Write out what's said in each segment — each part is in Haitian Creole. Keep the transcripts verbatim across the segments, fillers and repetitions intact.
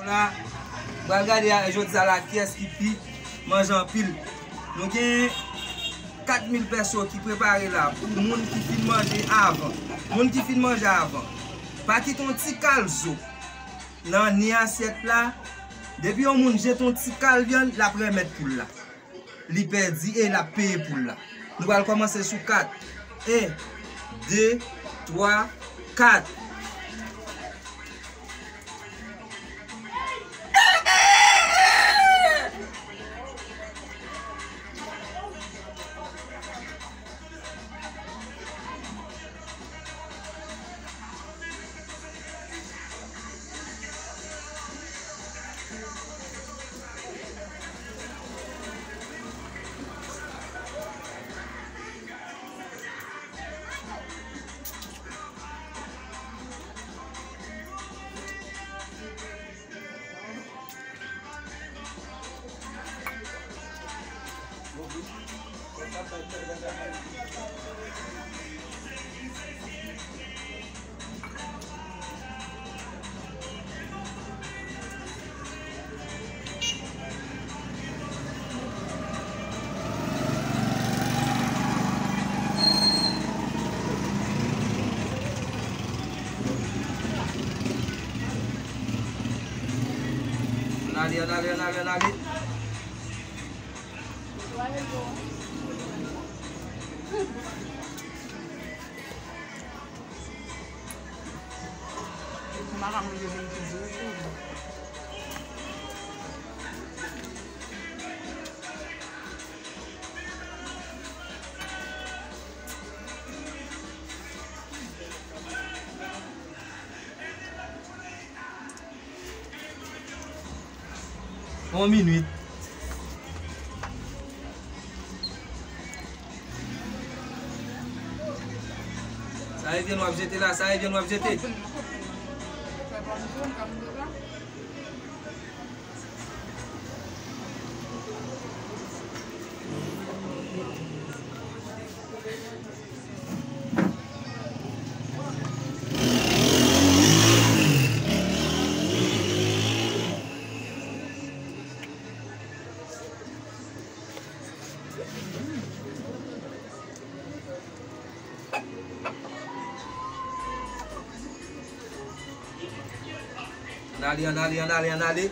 La, pral gade a, jodi a la, kiyès ki pi manje anpil. Nou gen kat mil pèso ki prepare la pou moun ki fin manje avan. Moun ki fin manje avan, pa kite yon ti kal zo nan ni asyèt la. Depi yon moun jete yon ti kal vyann, l ap remèt pou l la. Li pèdi e l ap peye pou l la. Nou pral kòmanse sou kat. En, de, twa, kat. Ann ale, ann ale, ann ale, ann ale. Yon minit. Sa e vyann w ap jete la, sa e vyann w ap jete. Ann ale, ann ale, ann ale, ann ale.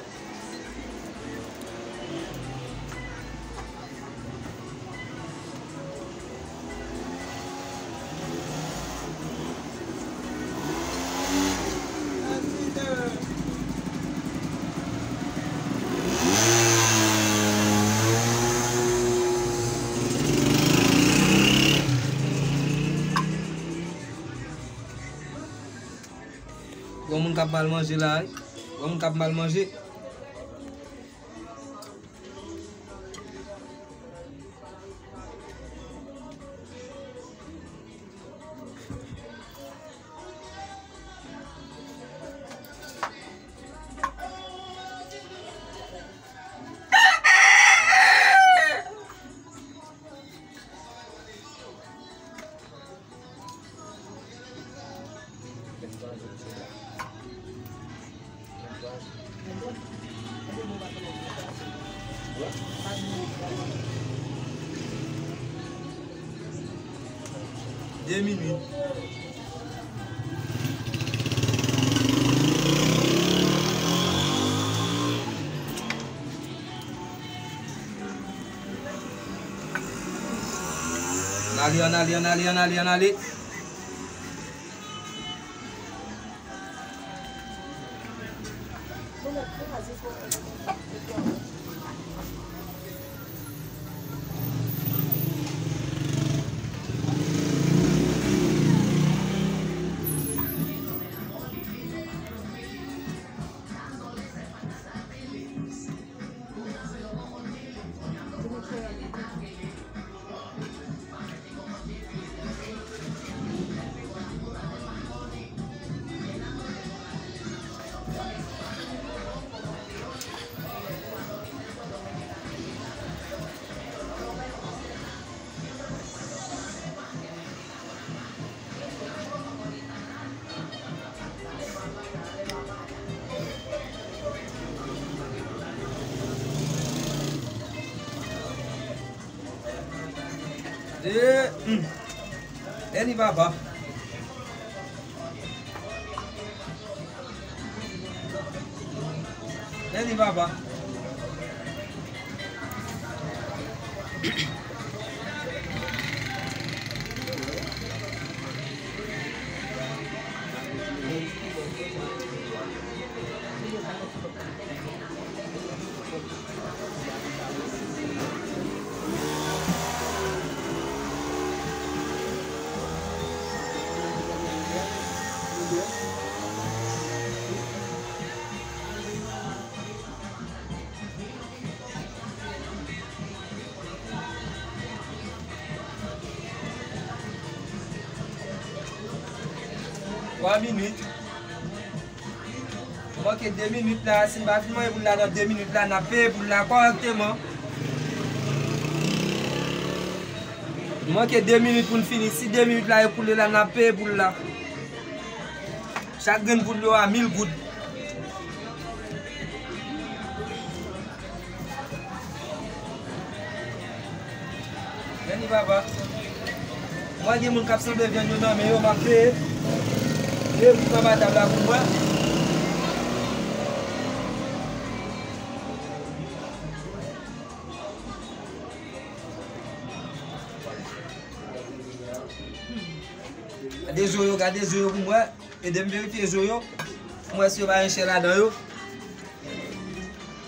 Gon moun k ap mal manje la wi. Gon moun k ap mal manje. De minit. Ann ale, ann ale, ann ale, ann ale, ann ale. E, hmm. Eli papa. Eli papa. Twa minit. Manke de minit la, si n pa fin manje poul la nan de minit la, n ap peye poul la kòrèkteman. Manke de minit pou n fini. Si de minit la ekoule la, n ap peye poul la. Chak grenn poul yo a mil goud. Men li papa. Mwen gen moun k ap sanble vyann yo nan men yo, m ap peye. Leve anba tab la pou mwen. Gade zo yo, gade zo yo pou mwen. Ede m verifye zo yo. Pou m wè si yo pa gen chè ladan yo.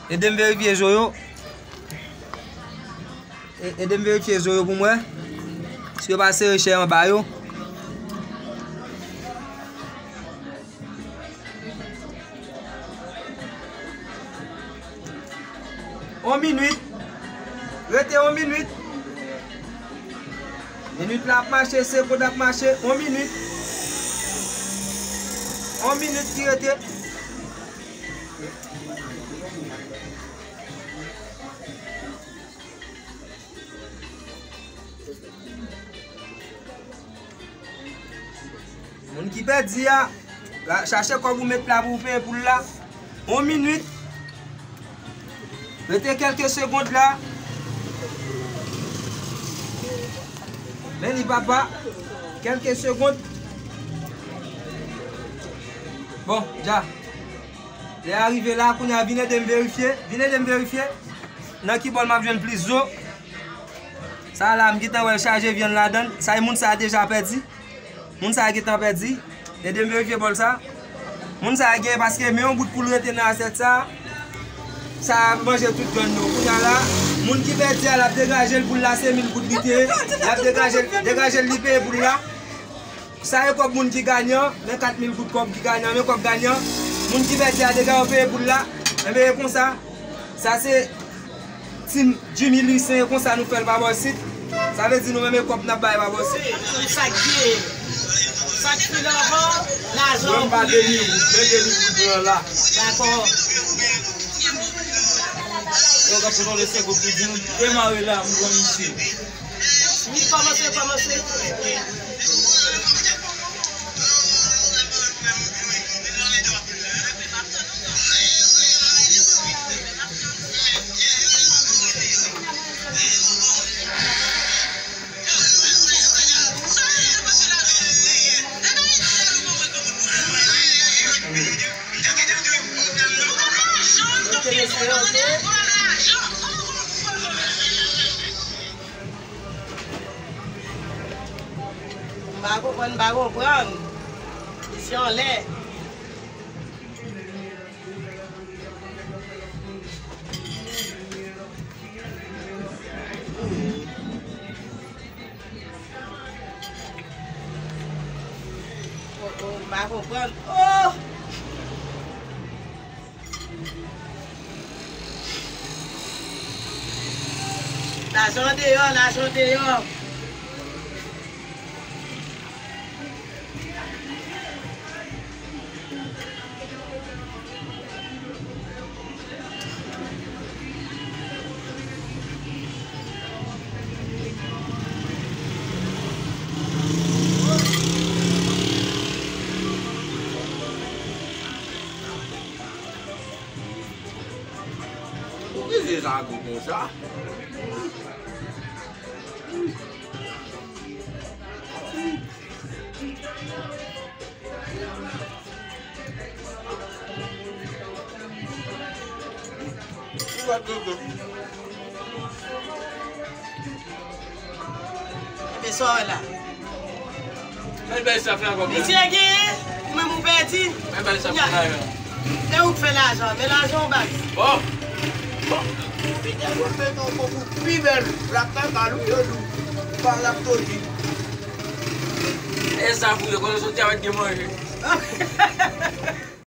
Ede m verifye zo yo. E- Ede m verifye zo yo pou m wè. Si yo pa sere chè anba yo. On minit. Rete on minit. Minit la ap mache, segonn ap mache. On minit. On minit ki rete. Moun ki pèdi a, la, chache kòb ou met la pou w peye poul la. On minit. Rete kèlke segonn la. Men li papa. Kèlke segonn. Bon, dja. Lè a rive la, kounye a vin ede m verifye. Vin ede m verifye. Nan ki bòl m ap jwenn plis zo? Sa la, m gentan wè l chaje vyann ladan l. Sa e moun sa a deja pèdi. Moun sa a gentan pèdi. Ede m verifye bòl sa. Moun sa a genyen paske men yon bout poul rete nan asyèt sa. Sa a manje tout vyann yo. Kounye a la, moun ki pèdi a, l ap degaje l, poul la se mil goud li te ye. L ap degaje, degaje l, li peye poul la. Sa e kòb moun ki ganyan, men kat mil goud kòb ki ganyan, men kòb ganyan. Moun ki pèdi a, degaje w peye poul la. Enben, e konsa. Sa se Team Jimmy Louissaint, e konsa nou fè l pa bòsit. Sa vle di nou menm e kòb n ap bay pa bòsit. Sa k gen. Sa k fin anvan, lajan. Mwen m pa de mil goud, men de mil goud mwen an la. Dakò. Yo, gade, se yon de senk goud ki di m demare la, m pran misye. Wi, kòmanse, kòmanse. Ok, mesye, ok. M pa konprann, m pa konprann. Misye anlè. Oh, oh, m pa konprann. Oh! Lajan deyò, lajan deyò. Poukisa sa gwo konsa? Ebyen, sa w wè la. Men bèl sa fè ankò. Misye genyen, ou menm ou pèdi. Men bèl sa fè ankò. Se ou k fè lajan, men lajan w baz. Bon. Bon. Fidèl, ou fè yon konkou pi bèl. Rap la, ka lou, yo lou. Ou pa rap todi. E sa pou yo, konnen soti avèk gen manje.